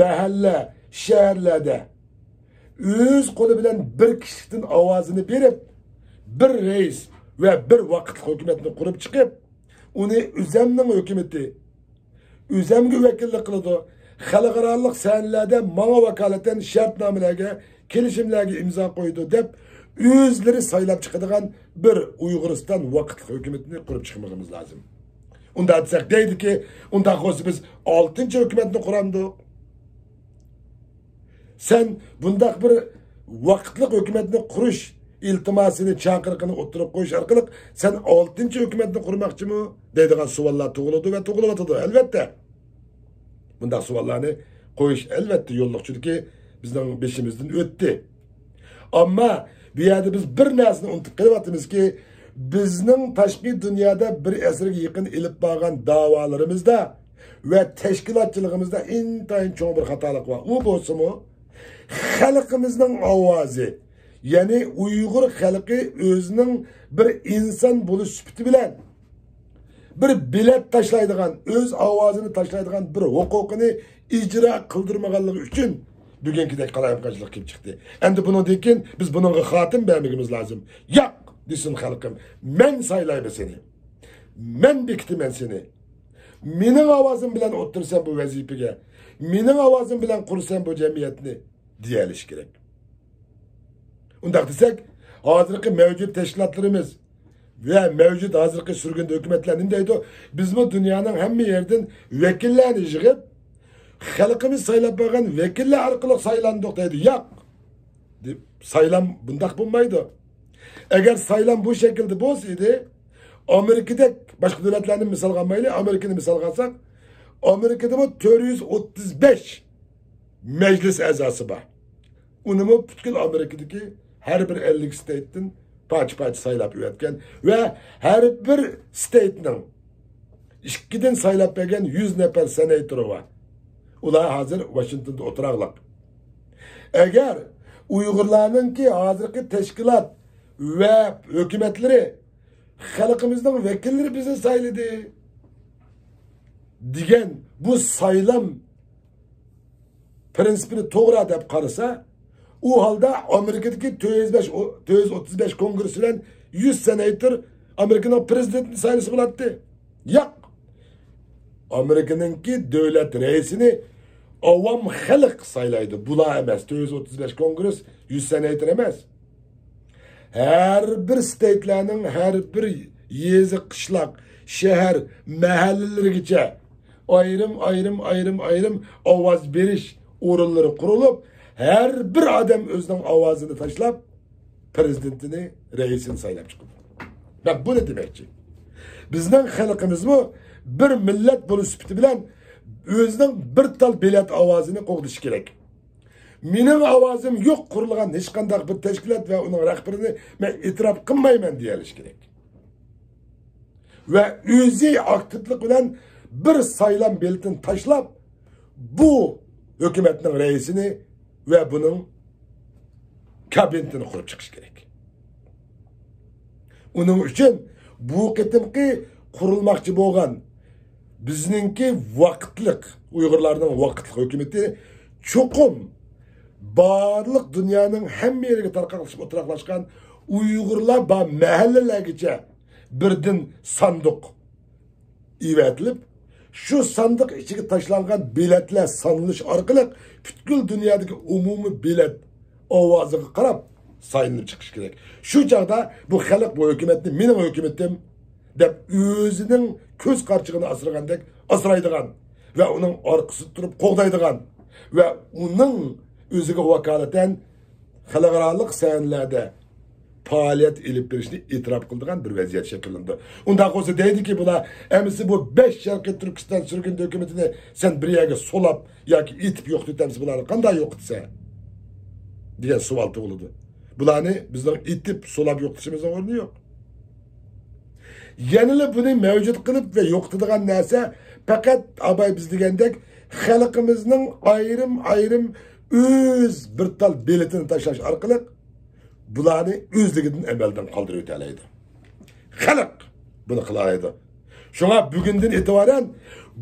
مەھەللە، شەھەرلەردە ئۆز قولى بىلەن بىر كىشىلىكتىن ئاۋازىنى بېرىپ، بىر رەئىس ۋە بىر ۋاقىتلىق ھۆكۈمەتنى قۇرۇپ چىقىپ، ئۇنى ئۆزەمنىڭ ھۆكۈمىتى، ئۆزەمگە ۋەكىللىك قىلىدۇ، خەلقئارالىق سەھنىلەردە ماڭا ۋاكالىتەن شەرتنامىلەرگە، كېلىشىملەرگە ئىمزا قويىدۇ دەپ، ئۆزلىرى سايلاپ چىقىدىغان بىر ئۇيغۇرىستان ۋاقىتلىق ھۆكۈمىتىنى قۇرۇپ چىقمىغىمىز لازىم. ئۇنداق دېسەك دەيدىكى، ئۇنداق بولسا بىز ئالتىنچى ھۆكۈمەتنى قۇرامدۇق؟ سەن بۇنداق بىر ۋاقىتلىق ھۆكۈمەتنى قۇرۇش ئىلتىماسىنى، چاقىرىقىنى ئوتتۇرىغا قويۇش ئارقىلىق سەن ئالتىنچى ھۆكۈمەتنى قۇرماقچىمۇ؟ دەيدىغان سوئاللار تۇغۇلىدۇ ۋە تۇغۇلۇۋاتىدۇ، ئەلۋەتتە. بۇنداق سوئاللارنى قويۇش، ئەلۋەتتە، يوللۇق، چۈنكى بىزنىڭ بېشىمىزدىن ئۆتتى. ئەمما بۇ يەردە بىز بىر نەرسىنى ئۇنتۇپ قېلىۋاتىمىزكى، بىزنىڭ تاشقى دۇنيادا بىر ئەسىرگە يېقىن ئېلىپ بارغان داۋالىرىمىزدا ۋە تەشكىلاتچىلىقىمىزدا ئىنتايىن چوڭ بىر خاتالىق بار. ئۇ بولسىمۇ، خەلقىمىزنىڭ ئاۋازى، يەنى ئۇيغۇر خەلقى ئۆزىنىڭ بىر ئىنسان بولۇش سۈپىتى بىلەن بىر بېلەت تاشلايدىغان، ئۆز ئاۋازىنى تاشلايدىغان بىر ھوقۇقىنى ئىجرا قىلدۇرمىغانلىقى ئۈچۈن بۈگۈنكىدەك قالايمىقانچىلىق كېلىپ چىقتى. ئەمدى بۇنىڭدىن كېيىن بىز بۇنىڭغا خاتىمە بەرمىگىمىز لازىم. ياق، دېسۇن خەلقىم، مەن سايلايمەن سېنى. مەن بېكىتىمەن سېنى. مېنىڭ ئاۋازىم بىلەن ئولتۇرىسەن بۇ ۋەزىپىگە. مېنىڭ ئاۋازىم بىلەن قۇرىسەن بۇ جەمئىيەتنى، دېيەلىشى كېرەك. ئۇنداق دېسەك، ھازىرقى مەۋجۇت تەشكىلاتلىرىمىز، ۋە مەۋجۇت ھازىرقى سۈرگۈندە ھۆكۈمەتلەر نېمە دەيدۇ؟ بىزمۇ دۇنيانىڭ ھەممە يېرىدىن ۋەكىللەرنى يىغىپ، خەلقىمىز سايلاپ بەرگەن ۋەكىللەر ئارقىلىق سايلاندۇق دەيدۇ. ياق. دەپ، سايلام بۇنداق بولمايدۇ. ئەگەر سايلام بۇ شەكىلدە بولسا ئىدى، ئامېرىكىدەك، باشقا دۆلەتلەرنى مىسالغا ئالمايلى، ئامېرىكىنى مىسالغا ئالساق، ئامېرىكىدىمۇ تۆت يۈز ئوتتۇز بەش مەجلىس ئەزاسى بار. ئۇنىمۇ پۈتكۈل ئامېرىكىدىكى ھەر بىر ئەللىك ستېيتتىن پارچە-پارچە سايلاپ ئۆتكەن ۋە ھەر بىر ستېيتنىڭ ئىككىدىن سايلاپ بەرگەن يۈز نەپەر سېناتورى بار. ئۇلار ھازىر ۋاشىنگتوندا ئولتۇراقلىق. ئەگەر ئۇيغۇرلارنىڭكى ھازىرقى تەشكىلات ۋە ھۆكۈمەتلىرى خەلقىمىزنىڭ ۋەكىللىرى بىزنى سايلىدى دېگەن بۇ سايلام پىرىنسىپىنى توغرا دەپ قارىسا، ئۇ ھالدا ئامېرىكىدىكى تۆت يۈز بەش، تۆت يۈز ئوتتۇز بەش كونگرېس بىلەن يۈز سېناتور ئامېرىكىنىڭ پىرېزىدېنتىنى سايلىسا بولاتتى. ياق. ئامېرىكىنىڭكى دۆلەت رەئىسىنى ئاۋام خەلق سايلايدۇ. بۇلار ئەمەس، تۆت يۈز ئوتتۇز بەش كونگرېس، يۈز سېناتور ئەمەس. ھەر بىر ستېيتلارنىڭ ھەر بىر يېزا، قىشلاق، شەھەر، مەھەللىلىرىگىچە ئايرىم، ئايرىم، ئايرىم، ئايرىم ئاۋاز بېرىش ئورۇنلىرى قۇرۇلۇپ، ھەر بىر ئادەم ئۆزىنىڭ ئاۋازىنى تاشلاپ، پىرېزىدېنتىنى، رەئىسىنى سايلاپ چىقىدۇ. مەن بۇنى دېمەكچى. بىزنىڭ خەلقىمىزمۇ بىر مىللەت بولۇش سۈپىتى بىلەن ئۆزىنىڭ بىر تال بېلەت ئاۋازىنى قوغدىشى كېرەك. مېنىڭ ئاۋازىم يوق قۇرۇلغان ھېچقانداق بىر تەشكىلات ۋە ئۇنىڭ رەھبىرىنى مەن ئېتىراپ قىلمايمەن دېيەلىشى كېرەك. ۋە ئۆزى ئاكتىپلىق بىلەن بىر سايلام بېلىتىنى تاشلاپ، بۇ ھۆكۈمەتنىڭ رەئىسىنى ۋە بۇنىڭ كابىنېتىنى قۇرۇپ چىقىش كېرەك. ئۇنىڭ ئۈچۈن بۇ قېتىمقى قۇرۇلماقچى بولغان بىزنىڭكى ۋاقىتلىق، ئۇيغۇرلارنىڭ ۋاقىتلىق ھۆكۈمىتى چوقۇم بارلىق دۇنيانىڭ ھەممە يېرىگە تارقاقلىشىپ ئولتۇراقلاشقان ئۇيغۇرلار بار مەھەللىلەرگىچە بىردىن ساندۇق ئېۋەتىلىپ، شۇ ساندۇق ئىچىگە تاشلانغان بېلەتلەر سانىلىش ئارقىلىق پۈتكۈل دۇنيادىكى ئومۇمىي بېلەت ئاۋازىغا قاراپ سايلىنىپ چىقىش كېرەك. شۇ چاغدا بۇ خەلق بۇ ھۆكۈمەتنى مېنىڭ ھۆكۈمىتىم دەپ ئۆزىنىڭ كۆز قارىچۇقىنى ئاسرىغاندەك ئاسرايدىغان ۋە ئۇنىڭ ئارقىسىدا تۇرۇپ قوغدايدىغان ۋە ئۇنىڭ ئۆزىگە ۋاكالىتەن خەلقئارالىق سەھنىلەردە پائالىيەت ئېلىپ بېرىشنى ئېتىراپ قىلىدىغان بىر ۋەزىيەت شەكىللىنىدۇ. ئۇنداق بولسا دەيدىكى بۇلار، ئەمىسە بۇ بەش شەرقىي تۈركىستان سۈرگۈندە ھۆكۈمىتىنى سەن بىر يەرگە سولاپ ياكى ئېتىپ يوقىتىۋېتەمسە، بۇلارنى قانداق يوقىتىسەن؟ دېگەن سوئال تۇغۇلىدۇ. بۇلارنى بىزنىڭ ئېتىپ، سولاپ يوقىتىشىمىزنىڭ ئورنى يوق. يەنىلا بۇنى مەۋجۇت قىلىپ ۋە يوقىتىدىغان نەرسە پەقەت ئاباي بىز دېگەندەك خەلقىمىزنىڭ ئايرىم-ئايرىم ئۆز بىر تال بېلىتىنى تاشلاش ئارقىلىق بۇلارنى ئۆزلۈكىدىن ئەمەلدىن قالدۇرۇۋېتەلەيدۇ. خەلق بۇنى قىلالايدۇ. شۇڭا بۈگۈندىن ئېتىبارەن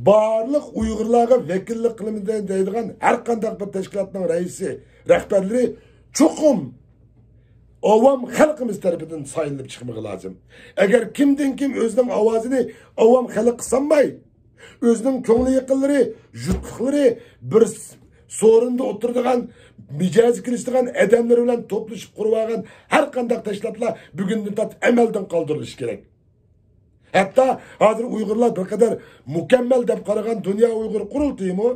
بارلىق ئۇيغۇرلارغا ۋەكىللىك قىلىمەن دەيدىغان ھەر قانداق بىر تەشكىلاتنىڭ رەئىسى، رەھبەرلىرى چوقۇم ئاۋام خەلقىمىز تەرىپىدىن سايلىنىپ چىقمىقى لازىم. ئەگەر كىمدىن كىم ئۆزىنىڭ ئاۋازىنى ئاۋام خەلققە سانماي، ئۆزىنىڭ كۆڭلى يېقىنلىرى، يۇتقۇقلىرى بىر س-، سورۇندا ئولتۇرىدىغان، مىجەزى كېلىشىدىغان ئادەملىرى بىلەن توپلىشىپ قۇرۇۋالغان ھەر قانداق تەشكىلاتلار بۈگۈندىن تارتىپ ئەمەلدىن قالدۇرۇلۇشى كېرەك. ھەتتا ھازىر ئۇيغۇرلار بىر قەدەر مۇكەممەل دەپ قارىغان دۇنيا ئۇيغۇر قۇرۇلتىيىمۇ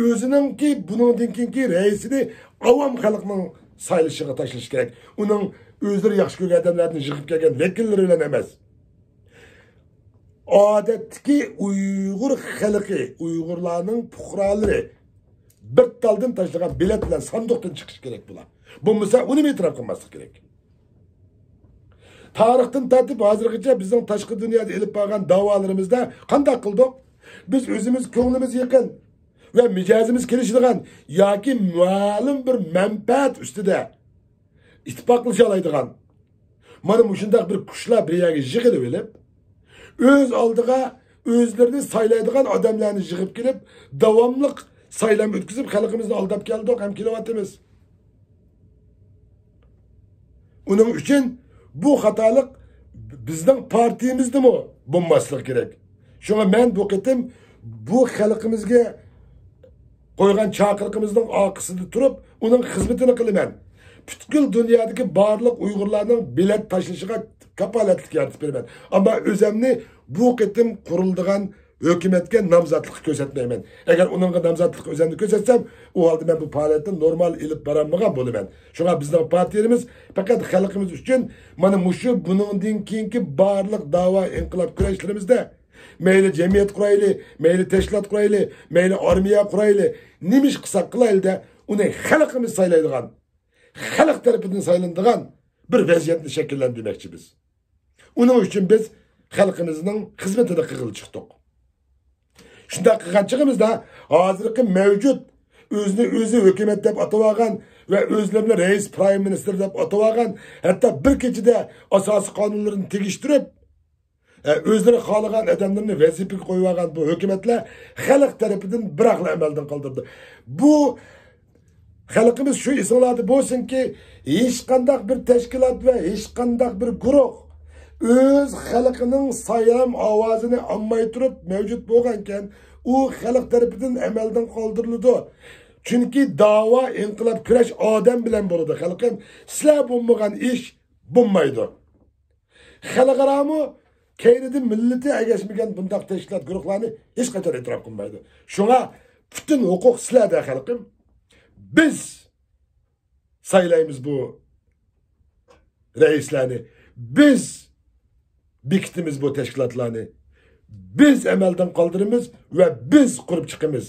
ئۆزىنىڭكى بۇنىڭدىن كېيىنكى رەئىسىنى ئاۋام خەلقنىڭ سايلىشىغا تاشلىشى كېرەك. ئۇنىڭ ئۆزلىرى ياخشى كۆرگەن ئادەملەردىن يىغىپ كەلگەن ۋەكىللىرى بىلەن ئەمەس. ئادەتتىكى ئۇيغۇر خەلقى، ئۇيغۇرلارنىڭ پۇقرالىرى بىر تالدىن تاشلىغان بېلەت بىلەن ساندۇقتىن چىقىشى كېرەك بۇلار. بولمىسا ئۇنىمۇ ئېتىراپ قىلماسلىق كېرەك. تارىختىن تارتىپ ھازىرغىچە بىزنىڭ تاشقى دۇنيادا ئېلىپ بارغان داۋالىرىمىزدا قانداق قىلدۇق؟ بىز ئۆزىمىز كۆڭلىمىز يېقىن ۋە مىجەزىمىز كېلىشىدىغان ياكى مەلۇم بىر مەنپەئەت ئۈستىدە ئىتتىپاقلىشالايدىغان مانا مۇشۇنداق بىر كۈچلەر بىر يەرگە يىغىلىۋېلىپ، ئۆز ئالدىغا ئۆزلىرىنى سايلايدىغان ئادەملەرنى يىغىپ كېلىپ، داۋاملىق سايلام ئۆتكۈزۈپ، خەلقىمىزنى ئالداپ كەلدۇق ھەم كېلىۋاتىمىز. ئۇنىڭ ئۈچۈن بۇ خاتالىق بىزنىڭ پارتىيىمىزدىمۇ بولماسلىقى كېرەك. شۇڭا مەن بۇ قېتىم بۇ خەلقىمىزگە قويغان چاقىرىقىمىزنىڭ ئارقىسىدا تۇرۇپ، ئۇنىڭ خىزمىتىنى قىلىمەن. پۈتكۈل دۇنيادىكى بارلىق ئۇيغۇرلارنىڭ بېلەت تاشلىشىغا كاپالەتلىك يارىتىپ بېرىمەن. ئەمما ئۆزەمنى بۇ قېتىم قۇرۇلىدىغان ھۆكۈمەتكە نامزاتلىققا كۆرسەتمەيمەن. ئەگەر ئۇنىڭغا نامزاتلىق ئۆزەمنى كۆرسەتسەم، ئۇ ھالدا مەن بۇ پائالىيەتنى نورمال ئېلىپ بارالمىغان بولىمەن. شۇڭا بىزنىڭ پارتىيىمىز پەقەت خەلقىمىز ئۈچۈن مانا مۇشۇ بۇنىڭدىن كېيىنكى بارلىق داۋا، ئىنقىلاب كۈرەشلىرىمىزدە مەيلى جەمئىيەت قۇرايلى، مەيلى تەشكىلات قۇرايلى، مەيلى ئارمىيە قۇرايلى، نېمە ئىش قىلساق قىلايلى-دە، ئۇنى خەلقىمىز سايلايدىغان، خەلق تەرىپىدىن سايلىنىدىغان بىر ۋەزىيەتنى شەكىللەندۈرمەكچى بىز. ئۇنىڭ ئۈچۈن بىز خەلقىمىزنىڭ خىزمىتىدە قىلغىلى چىقتۇق. شۇنداق قىلغان چېغىمىزدا، ھازىرقى مەۋجۇت ئۆزىنى ئۆزى ھۆكۈمەت دەپ ئاتىۋالغان ۋە ئۆزلىرىنى رەئىس، پرايم مىنىستىر دەپ ئاتىۋالغان، ھەتتا بىر كېچىدە ئاساسىي قانۇنلىرىنى تېگىشتۈرۈپ، ئە، ئۆزلىرى خالىغان ئادەملىرىنى ۋەزىپىگە قويۇۋالغان بۇ ھۆكۈمەتلەر خەلق تەرىپىدىن بىراقلا ئەمەلدىن قالدۇرىدۇ. بۇ خەلقىمىز شۇ ئېسىڭلاردا بولسۇنكى، ھېچقانداق بىر تەشكىلات ۋە ھېچقانداق بىر گۇرۇھ ئۆز خەلقىنىڭ سايلام ئاۋازىنى ئالماي تۇرۇپ مەۋجۇت بولغانكەن، ئۇ خەلق تەرىپىدىن ئەمەلدىن قالدۇرۇلىدۇ. چۈنكى داۋا، ئىنقىلاب، كۈرەش ئادەم بىلەن بولىدۇ، خەلقىم. سىلەر بولمىغان ئىش بولمايدۇ. خەلقئارامۇ كەينىدىن مىللىتى ئەگەشمىگەن بۇنداق تەشكىلات، گۇرۇھلارنى ھېچقاچان ئېتىراپ قىلمايدۇ. شۇڭا پۈتۈن ھوقۇق سىلەردە، خەلقىم. بىز سايلايمىز بۇ رەئىسلەرنى، بىز بېكىتىمىز بۇ تەشكىلاتلارنى، بىز ئەمەلدىن قالدۇرىمىز ۋە بىز قۇرۇپ چىقىمىز.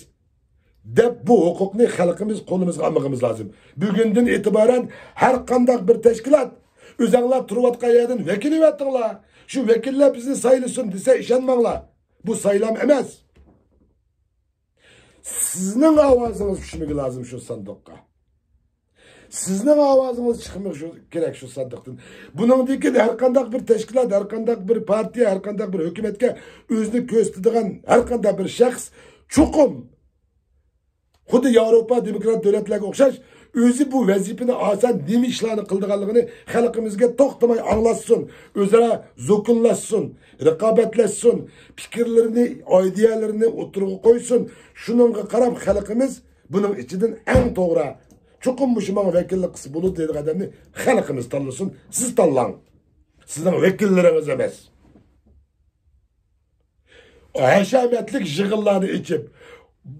دەپ بۇ ھوقۇقنى خەلقىمىز قولىمىزغا ئالمىقىمىز لازىم. بۈگۈندىن ئېتىبارەن ھەر قانداق بىر تەشكىلات ئۆزەڭلار تۇرۇۋاتقان يەردىن ۋەكىل ئەۋەتىڭلار. شۇ ۋەكىللەر بىزنى سايلىسۇن دېسە ئىشەنمەڭلار. بۇ سايلام ئەمەس. سىزنىڭ ئاۋازىڭىز چۈشمىگى لازىم شۇ ساندۇققا. سىزنىڭ ئاۋازىڭىز چىقمىشى كېرەك شۇ ساندۇقتىن. بۇنىڭدىن كېيىن ھەر قانداق بىر تەشكىلات، ھەر قانداق بىر پارتىيە، ھەر قانداق بىر ھۆكۈمەتكە ئۆزىنى كۆرسىتىدىغان ھەر قانداق بىر شەخس چوقۇم خۇددى ياۋروپا دېموكرات دۆلەتلەرگە ئوخشاش ئۆزى بۇ ۋەزىپىنى ئالسا نېمە ئىشلارنى قىلىدىغانلىقىنى خەلقىمىزگە توختىماي ئاڭلاتسۇن، ئۆزئارا زوكۇنلاشسۇن، رىقابەتلەشسۇن، پىكىرلىرىنى، ئايدىيەلىرىنى ئوتتۇرىغا قويسۇن. شۇنىڭغا قاراپ خەلقىمىز بۇنىڭ ئىچىدىن ئەڭ توغرا، چوقۇم مۇشۇ ماڭا ۋەكىللىك قىلسا بولىدۇ دەيدىغان ئادەمنى خەلقىمىز تاللىسۇن. سىز تاللاڭ. سىزنىڭ ۋەكىللىرىڭىز ئەمەس. ھەشەمەتلىك يىغىنلارنى ئېچىپ،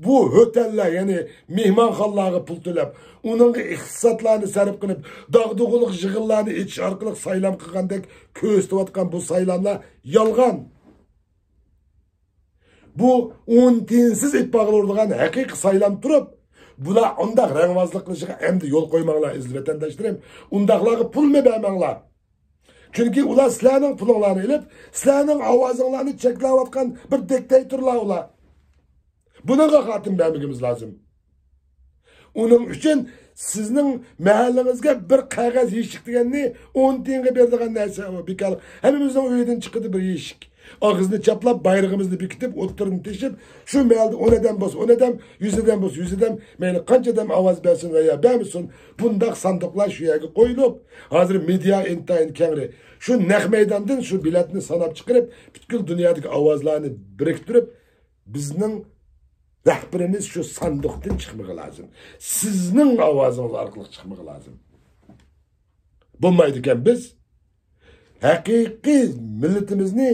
بۇ ھوتەللەر، يەنى مېھمانخانىلارغا پۇل تۆلەپ، ئۇنىڭغا ئىقتىسادلارنى سەرپ قىلىپ، داغدۇغىلىق يىغىنلارنى ئېچىش ئارقىلىق سايلام قىلغاندەك كۆرسىتىۋاتقان بۇ سايلاملار يالغان. بۇ ئون تىيىنسىز ئىتبارغا ئۇرىدىغان ھەقىقىي سايلام تۇرۇپ، بۇلار ئۇنداق رەڭۋازلىق قىلىشىغا ئەمدى يول قويماڭلار، ئەزىز ۋەتەنداشلىرىم. ئۇنداقلارغا پۇلمۇ بەرمەڭلار. چۈنكى ئۇلار سىلەرنىڭ پۇلۇڭلارنى ئېلىپ، سىلەرنىڭ ئاۋازىڭلارنى چەكلەۋاتقان بىر دىكتاتورلار ئۇلار. بۇنىڭغا خاتىمە بەرمىگىمىز لازىم. ئۇنىڭ ئۈچۈن سىزنىڭ مەھەللىڭىزگە بىر قەغەز يېشىك دېگەننى ئون تىيىنغا بېرىدىغان نەرسە ئۇ بىكار. ھەممىمىزنىڭ ئۆيىدىن چىقىدۇ بىر يېشىك. ئاغزىنى چاپلاپ، بايرىقىمىزنى بېكىتىپ، ئوتتۇرىنى تېشىپ، شۇ مەھەلدە ئون ئادەم بولسا ئون ئادەم، يۈز ئادەم بولسا يۈز ئادەم، مەيلى قانچە ئادەم ئاۋاز بەرسۇن ۋە يا بەرمىسۇن، بۇنداق ساندۇقلار شۇ يەرگە قويۇلۇپ، ھازىر مېدىيا ئىنتايىن كەڭرى. شۇ نەق مەيداندىن شۇ بېلەتنى ساناپ چىقىرىپ، پۈتكۈل دۇنيادىكى ئاۋازلارنى بىرىكتۈرۈپ، بىزنىڭ رەھبىرىمىز شۇ ساندۇقتىن چىقمىقى لازىم. سىزنىڭ ئاۋازىڭىز ئارقىلىق چىقمىقى لازىم. بولمايدىكەن، بىز ھەقىقىي مىللىتىمىزنى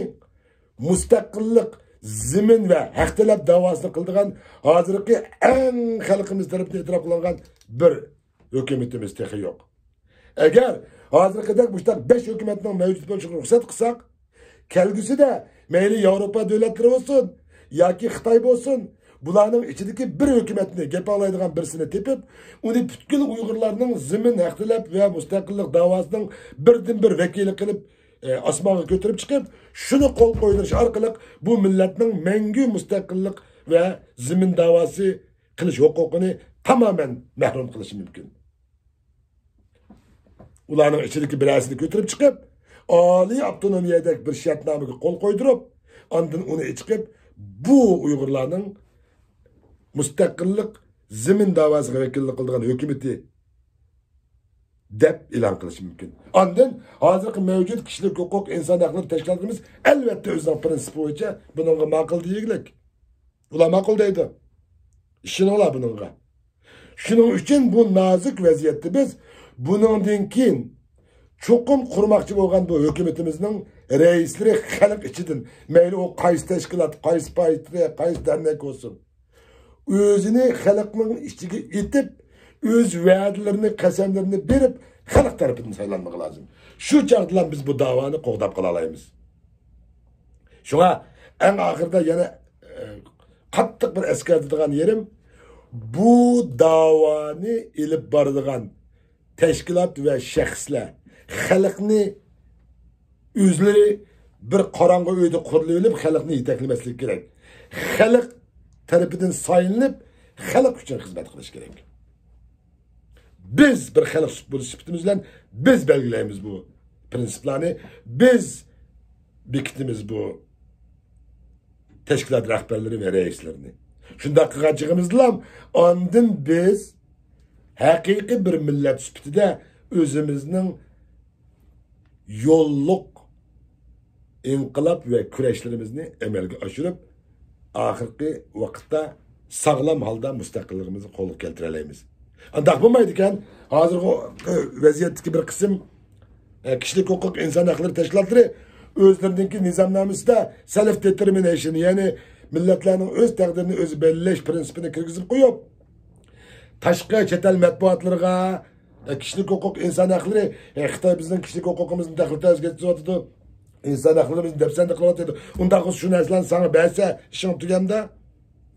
مۇستەقىللىق، زېمىن ۋە ھەق تەلەپ داۋاسىنى قىلىدىغان ھازىرقى ئەڭ خەلقىمىز تەرىپىدىن ئېتىراپ قىلىنغان بىر ھۆكۈمىتىمىز تېخى يوق. ئەگەر ھازىرقىدەك مۇشۇنداق بەش ھۆكۈمەتنىڭ مەۋجۇت بولۇشىغا رۇخسەت قىلساق، كەلگۈسىدە مەيلى ياۋروپا دۆلەتلىرى بولسۇن ياكى خىتاي بولسۇن، بۇلارنىڭ ئىچىدىكى بىر ھۆكۈمەتنى، گەپ ئاڭلايدىغان بىرسىنى تېپىپ، ئۇنى پۈتكۈل ئۇيغۇرلارنىڭ زېمىن ھەق تەلەپ ۋە مۇستەقىللىق داۋاسىنىڭ بىردىنبىر ۋەكىلى قىلىپ، ئاسمانغا كۆتۈرۈپ چىقىپ، شۇنى قول قويدۇرۇش ئارقىلىق بۇ مىللەتنىڭ مەڭگۈ مۇستەقىللىق ۋە زېمىن داۋاسى قىلىش ھوقۇقىنى تامامەن مەھرۇم قىلىشى مۇمكىن. ئۇلارنىڭ ئىچىدىكى بىرەرسىنى كۆتۈرۈپ چىقىپ، ئالىي ئاپتونومىيەدەك بىر شەرتنامىگە قول قويدۇرۇپ، ئاندىن ئۇنى چىقىپ، بۇ ئۇيغۇرلارنىڭ مۇستەقىللىق زېمىن داۋاسىغا ۋەكىللىك قىلىدىغان ھۆكۈمىتى دەپ ئېلان قىلىشى مۇمكىن. ئاندىن ھازىرقى مەۋجۇت كىشىلىك ھوقۇق، ئىنسان ھەقلىرى تەشكىلاتلىرىمىز ئەلۋەتتە ئۆزىنىڭ پىرىنسىپى بويىچە بۇنىڭغا ماقۇل دېيىگلىك. ئۇلار ماقۇل دەيدۇ. ئىشىنىڭلار بۇنىڭغا. شۇنىڭ ئۈچۈن بۇ نازۇك ۋەزىيەتتە بىز بۇنىڭدىن كېيىن چوقۇم قۇرماقچى بولغان بۇ ھۆكۈمىتىمىزنىڭ رەئىسلىرى خەلق ئىچىدىن، مەيلى ئۇ قايسى تەشكىلات، قايسى پارتىيە، قايسى دەرنەك بولسۇن، ئۆزىنى خەلقنىڭ ئىچىگە ئېتىپ، ئۆز ۋەدىلىرىنى، قەسەملىرىنى بېرىپ، خەلق تەرىپىدىن سايلانمىقى لازىم. شۇ چاغدىلا بىز بۇ داۋانى قوغداپ قالالايمىز. شۇڭا ئەڭ ئاخىرىدا يەنە، ئە، قاتتىق بىر ئەسكەرتىدىغان يېرىم، بۇ داۋانى ئېلىپ بارىدىغان تەشكىلات ۋە شەخسلەر خەلقنى ئۆزلىرى بىر قاراڭغۇ ئۆيدە قۇرۇلۇۋېلىپ، خەلقنى يېتەكلىمەسلىكى كېرەك. خەلق تەرىپىدىن سايلىنىپ، خەلق ئۈچۈن خىزمەت قىلىش كېرەك. بىز بىر خەلق سۈپ-، بولۇش سۈپىتىمىز بىلەن بىز بەلگىلەيمىز بۇ پىرىنسىپلارنى، بىز بېكىتىمىز بۇ تەشكىلات رەھبەرلىرى ۋە رەئىسلىرىنى. شۇنداق قىلغان چېغىمىزدىلا ئاندىن بىز ھەقىقىي بىر مىللەت سۈپىتىدە ئۆزىمىزنىڭ يوللۇق ئىنقىلاب ۋە كۈرەشلىرىمىزنى ئەمەلگە ئاشۇرۇپ، ئاخىرقى ۋاقىتتا ساغلام ھالدا مۇستەقىللىقىمىزنى قولغا كەلتۈرەلەيمىز. ئانداق بولمايدىكەن، ھازىرقى ۋەزىيەتتىكى بىر قىسىم، ئە، كىشىلىك ھوقۇق، ئىنسان ھەقلىرى تەشكىلاتلىرى ئۆزلىرىنىڭكى نىزامنامىسىدا سېلف دېتېرمىنەيشن، يەنى مىللەتلەرنىڭ ئۆز تەقدىرىنى ئۆزى بەلگىلەش پىرىنسىپىنى كىرگۈزۈپ قويۇپ، تاشقى چەت ئەل مەتبۇئاتلىرىغا، ئە، كىشىلىك ھوقۇق، ئىنسان ھەقلىرى، ئە، خىتاي بىزنىڭ كىشىلىك ھوقۇقىمىزنى دەخلى تەرۇز كەتكۈزۈۋاتىدۇ، ئىنسان ھەقلىرىمىزنى دەپسەندە قىلىۋاتىدۇ. ئۇنداق بولسا شۇ نەرسىلەرنى ساڭا بەرسە، ئىشىڭ تۈگەمدۇ؟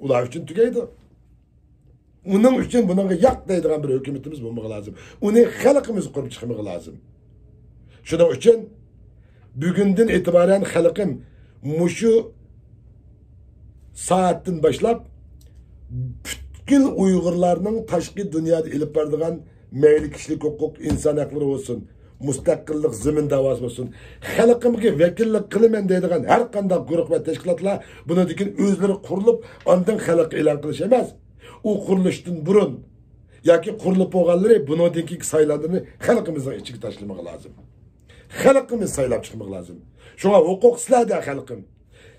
ئۇلار ئۈچۈن تۈگەيدۇ. ئۇنىڭ ئۈچۈن بۇنىڭغا ياق دەيدىغان بىر ھۆكۈمىتىمىز بولمىغى لازىم. ئۇنى خەلقىمىز قۇرۇپ چىقمىغى لازىم. شۇنىڭ ئۈچۈن بۈگۈندىن ئېتىبارەن خەلقىم مۇشۇ سائەتتىن باشلاپ پۈتكۈل ئۇيغۇرلارنىڭ تاشقى دۇنيادا ئېلىپ بارىدىغان مەيلى كىشىلىك ھوقۇق، ئىنسان ھەقلىرى بولسۇن، مۇستەقىللىق، زېمىن داۋاسى بولسۇن، خەلقىمگە ۋەكىللىك قىلىمەن دەيدىغان ھەر قانداق گۇرۇھ ۋە تەشكىلاتلار بۇنىڭدىن كېيىن ئۆزلىرى قۇرۇلۇپ، ئاندىن خەلققە ئېلان قىلىش ئەمەس، ئۇ قۇرۇلۇشتىن بۇرۇن ياكى قۇرۇلۇپ بولغانلىرى بۇنىڭدىن كېيىنكى سايلاملىرىنى خەلقىمىزنىڭ ئىچىگە تاشلىمىغى لازىم. خەلقىمىز سايلاپ چىقمىغى لازىم. شۇڭا ھوقۇق سىلەردە، خەلقىم.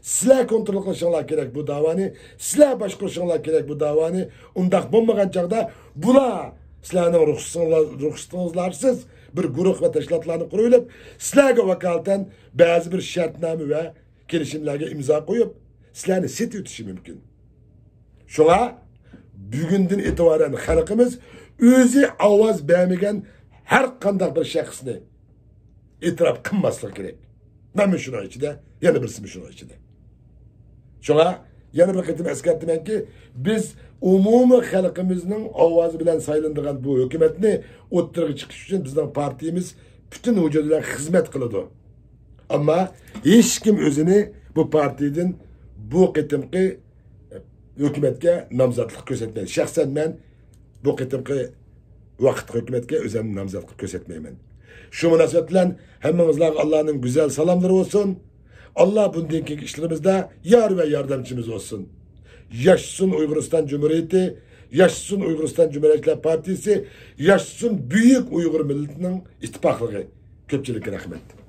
سىلەر كونترول قىلىشىڭلار كېرەك بۇ داۋانى، سىلەر باشقۇرۇشۇڭلار كېرەك بۇ داۋانى. ئۇنداق بولمىغان چاغدا بۇلار سىلەرنىڭ رۇخسىتىڭلار، رۇخسىتىڭلارسىز بىر گۇرۇھ ۋە تەشكىلاتلارنى قۇرۇۋېلىپ، سىلەرگە ۋاكالىتەن بەزى بىر شەرتنامە ۋە كېلىشىملەرگە ئىمزا قويۇپ، سىلەرنى سېتىۋېتىشى مۇمكىن. شۇڭا بۈگۈندىن ئېتىبارەن خەلقىمىز ئۆزى ئاۋاز بەرمىگەن ھەر قانداق بىر شەخسنى ئېتىراپ قىلماسلىقى كېرەك. مەنمۇ شۇنىڭ ئىچىدە، يەنە بىرسىمۇ شۇنىڭ ئىچىدە. شۇڭا يەنە بىر قېتىم ئەسكەرتىمەنكى، بىز ئومۇمىي خەلقىمىزنىڭ ئاۋازى بىلەن سايلىنىدىغان بۇ ھۆكۈمەتنى ئوتتۇرىغا چىقىش ئۈچۈن بىزنىڭ پارتىيىمىز پۈتۈن ۋۇجۇدى بىلەن خىزمەت قىلىدۇ. ئەمما ھېچكىم ئۆزىنى بۇ پارتىيىدىن بۇ قېتىمقى ھۆكۈمەتكە نامزاتلىق كۆرسەتمەيدۇ. شەخسەن مەن بۇ قېتىمقى ۋاقىتلىق ھۆكۈمەتكە ئۆزۈمنى نامزات قىلىپ كۆرسەتمەيمەن. شۇ مۇناسىۋەت بىلەن ھەممىڭىزلارغا ئاللانىڭ گۈزەل سالاملىرى بولسۇن. ئاللا بۇندىن كېيىنكى ئىشلىرىمىزدا يار ۋە ياردەمچىمىز بولسۇن. ياشىسۇن ئۇيغۇرىستان جۇمھۇرىيىتى، ياشىسۇن ئۇيغۇرىستان جۇمھۇرىيەتچىلەر پارتىيىسى، ياشىسۇن بۈيۈك ئۇيغۇر مىللىتىنىڭ ئىتتىپاقلىقى. كۆپچىلىككە رەھمەت.